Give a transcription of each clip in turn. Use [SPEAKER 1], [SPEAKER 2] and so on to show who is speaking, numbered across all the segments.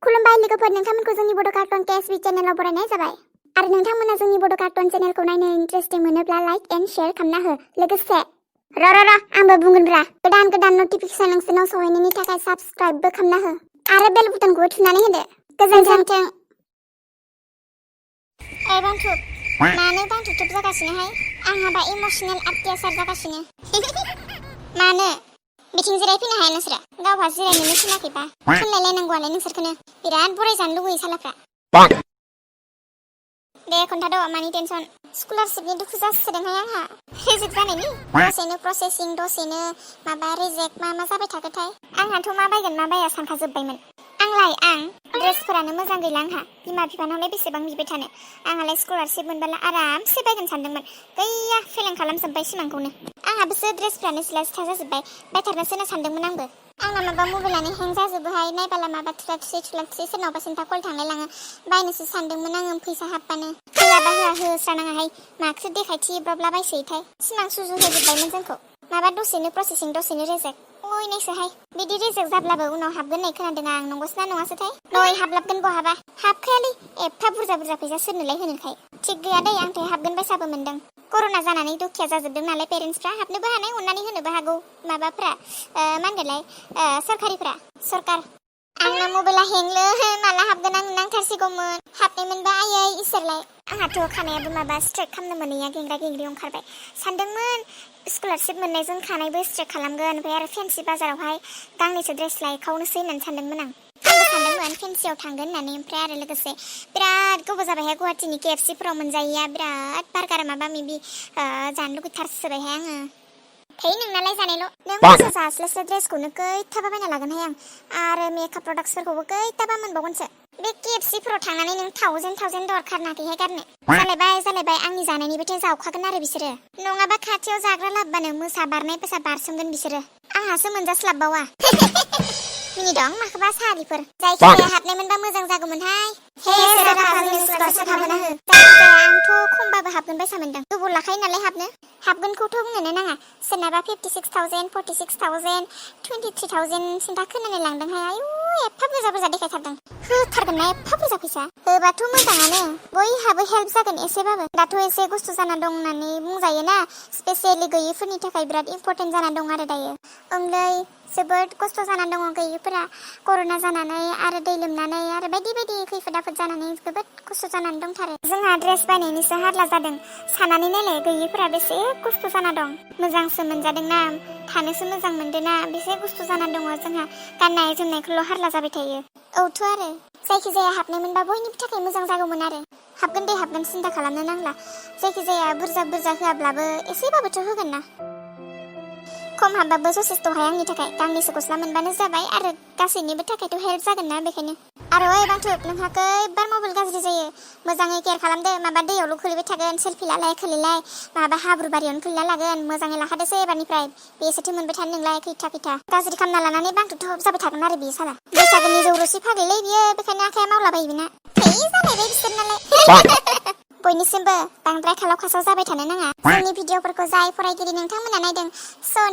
[SPEAKER 1] खुलुमबाय लोगोफोर, नोंथांमोनखौ जोंनि बड' कार्टन केएसबी चेनेलाव बरायनाय जाबाय। आरो नोंथांमोना जोंनि बड' कार्टन चेनेलखौ नायनो इन्टारेस्टिं मोनोब्ला लाइक एन्ड शेयार खालामना हो। लोगोसे आंबो बुंगोनब्रा, गोदान नटिफिकेसन नोंसोरनाव सहैनायनि थाखाय साबस्क्राइबबो खालामना हो आरो बेल बुटनखौबो थुनानै होदो। गोजोन्थों। बांथुब, मानो बांथुब जागासिनोहाय? आंहा दा इमोसनेल अत्याचार जागासिनो। मानो? बिथिं जिरायफैनो हाया नोंसोरा? गावहा जिरायनोनो थिनाखैबा थुनलायलायनांगौआलाय नोंसोरखौनो। बिराद बरायजानो लुगैयो सालाफ्रा। दे खोन्थाद' मानि टेनसन? स्कलारशिपनि दुखु जासोदोंहाय आंहा। रिजेक्ट जानायनि दसेनो प्रसेसिं, दसेनो माबा रिजेक्ट मा जाबाय थागोनथाय। आंहाथ' मा बायगोन मा बाया सानखाजोब्बायमोन। आं ड्रेसफोरानो मोजां गैला आंहा। बिमा बिफानावलाय बेसेबां बिबाय थानो। आंहालाय स्कलारशिप मोनबाला आरामसे बायगोन सानदोंमोन। गैया, फेलें खालामजोब्बाय सिमांखौनो। आंहाबोसो ड्रेसफ्रानो सिला सिथा जाजोब्बाय। बायथारनोसो सानदोंमोन आंबो। आंना माबा मबाइलानो हें जाजोबोहाय। नायबाला माबा थुला थुसि सोरनावबा सिन्था कल थांलायलाङो। बायनोसो सानदोंमोन आङो, फैसा हाबबानो। होआबा होस्रानाङाहाय। माखौसो देखायथिब्रबलाबायसोयोथाय। सिमां सुजुहोजोब्बायमोन जोंखौ। माबा दसेनो प्रसेसिं, दसेनो रिजेक्ट। नायसोहाय। बिदि रिजेक्ट जाब्लाबो उनाव हाबगोन होननाय खोनादों आं। नंगौसोना नङासोथाय? नै हाबलाबगोन बहाबा। हाबखायालै एफा बुरजा फैसा सोरनोलाय होनोखाय। थिग गैया दै, आंथाय हाबगोन बायसाबो मोनदों। कर'ना जानानै दुखिया जाजोबदों नालाय पेरेन्टसफ्रा। हाबनोबो हानाय, अननानै होनोबो हागौ माबाफ्रा मा होनगोनलाय सरकारिफ्रा। सरकार। आंना मबाइला हेंलो, माला हाबगोन आं नांथारसिगौमोन। हाबनाय मोनबा आयै इसोरलाय। आंहाथ' खानायाबो माबा स्ट्रेट खालामनो मोनैया गेंग्रा गेंग्रि ओंखारबाय। सानदोंमोन स्कलारशिप मोननायजों खानायबो स्ट्रेट खालामगोन, ओमफ्राय आरो फेन्सि बाजारावहाय गांनैसो ड्रेस लायखावनोसै होननानै सानदोंमोन आं। आंबो सानदोंमोन फेन्सियाव थांगोन होननानै। ओमफ्राय आरो लोगोसे बिराद गोबाव जाबायहाय गुवाहाटिनि KFCफोराव मोनजायैया। बिराद बार्गार माबा माबि जानो लुगैथारसोबायहाय आङो। थै नोंनालाय जानायल'। नों फैसा जास्लायस्लाय ड्रेसखौनो खैथाबा बायना लागोनहाय आं। आरो मेकआप प्रडाक्टसफोरखौबो खैथाबा मोनबावगोनसो। बे KFCफोराव थांनानै नों थावजेन दरखारनाखैहाय गारनो। जालायबाय आंनि जानायनिबोथ' जावखागोन आरो बिसोरो। नङाबा खाथियाव जाग्रा लाबबानो मोसा बारनाय फैसा बारसोमगोन बिसोरो। आंहासो मोनजास्लाबबावा। मिनिदों माखोबा सारिफोर। जायखिजाया हाबनाय मोनबा मोजां जागौमोनहाय। जायखिजाया आंथ' खमबाबो हाबगोन बायसा मोनदों। गोबाव लाखायो नालाय हाबनो। हाबगोनखौथ' बुंनोनो नाङा। सोरनाबा 56,000, 46,000, 23,000 सिन्था खोनानै लांदोंहाय। आयु, एफा बुरजा देखायथारदों। होथारगोन ना एफा बुरजा फैसा? होबाथ' मोजाङानो। बयहाबो हेल्प जागोन एसेबाबो। दाथ' एसे खस्थ' जाना दं होननानै बुंजायोना। स्पेसियेलि गैयिफोरनि थाखाय बिराद इम्परटेन्ट जाना दं आरो दायो। ओंलै जोबोद खस्थ' जाना दङ गैयिफोरा। कर'ना जानानै आरो दै लोमनानै आरो बायदि खैफोद आफोद जानानै जोबोद खस्थ' जानानै दंथारो। जोंहा ड्रेस बायनायनिसो हारला जादों। सानानै नायलाय गैयिफोरा बेसे खस्थ' जाना दं। मोजांसो मोनजादोंना, थानोसो मोजां मोनदोंना, बेसे खस्थ' जाना दङ जोंहा। गाननाय जोमनायखौल' हारला जाबाय थायो। औथ' आरो जायखिजाया हाबनाय मोनबा बयनिबो थाखाय मोजां जागौमोन आरो। हाबगोन दे हाबगोन, सिन्था खालामनो नांला। जायखिजाया बुरजा होआब्लाबो एसेबाबोथ' होगोन ना। खम हाबबाबो जथेस्थ'हाय आंनि थाखाय। गांनैसो गस्ला मोनबानो जाबाय आरो गासैनिबो थाखायथ' हेल्प जागोन ना बेखायनो। आरो बांथुब, नोंहा खैबार मबाइल गाज्रि जायो। मोजाङै केयार खालामदो। माबा दैयावल' खोलैबाय थागोन, सेल्फि लालाय खोलैलाय, माबा हाब्रु बारियावनो खोलैना लागोन। मोजाङै लाखादोसो एबारनिफ्राय। बेसोरथो मोनबाय थानो नोंलाय खैथा। गाज्रि खालामना लानानै बांथुब जाबाय थागोन आरो बियो साला। बैसागोनि जौरोसि फाग्लिलै बियो, बेखायनो आखाइया मावलाबायो बिना। जालायबाय बिसोरनालाय। बयनिसिमबो बांद्राय खालाव खासाव जाबाय थानो नाङा। जोंनि भिडिअफोरखौ जाय फरायगिरि नोंथांमोना नायदों,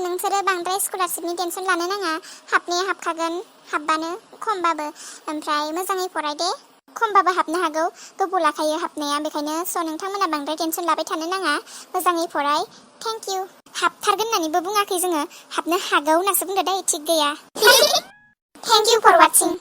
[SPEAKER 1] नोंसोरो बांद्राय स्कलारशिपनि टेनसन लानो नाङा। हाबनाया हाबखागोन, हाबबानो खमबाबो। ओमफ्राय मोजाङै फराय दे। खमबाबो हाबनो हागौ, गोबाव लाखायो हाबनाया। बेखायनो नोंथांमोना बांद्राय टेनसन लाबाय थानो नाङा। मोजाङै फराय। Thank you. हाबथारगोन होननानैबो बुङाखै जोङो, हाबनो हागौ होननासो बुंदो दै। थिग गैया। Thank you for वाचिं।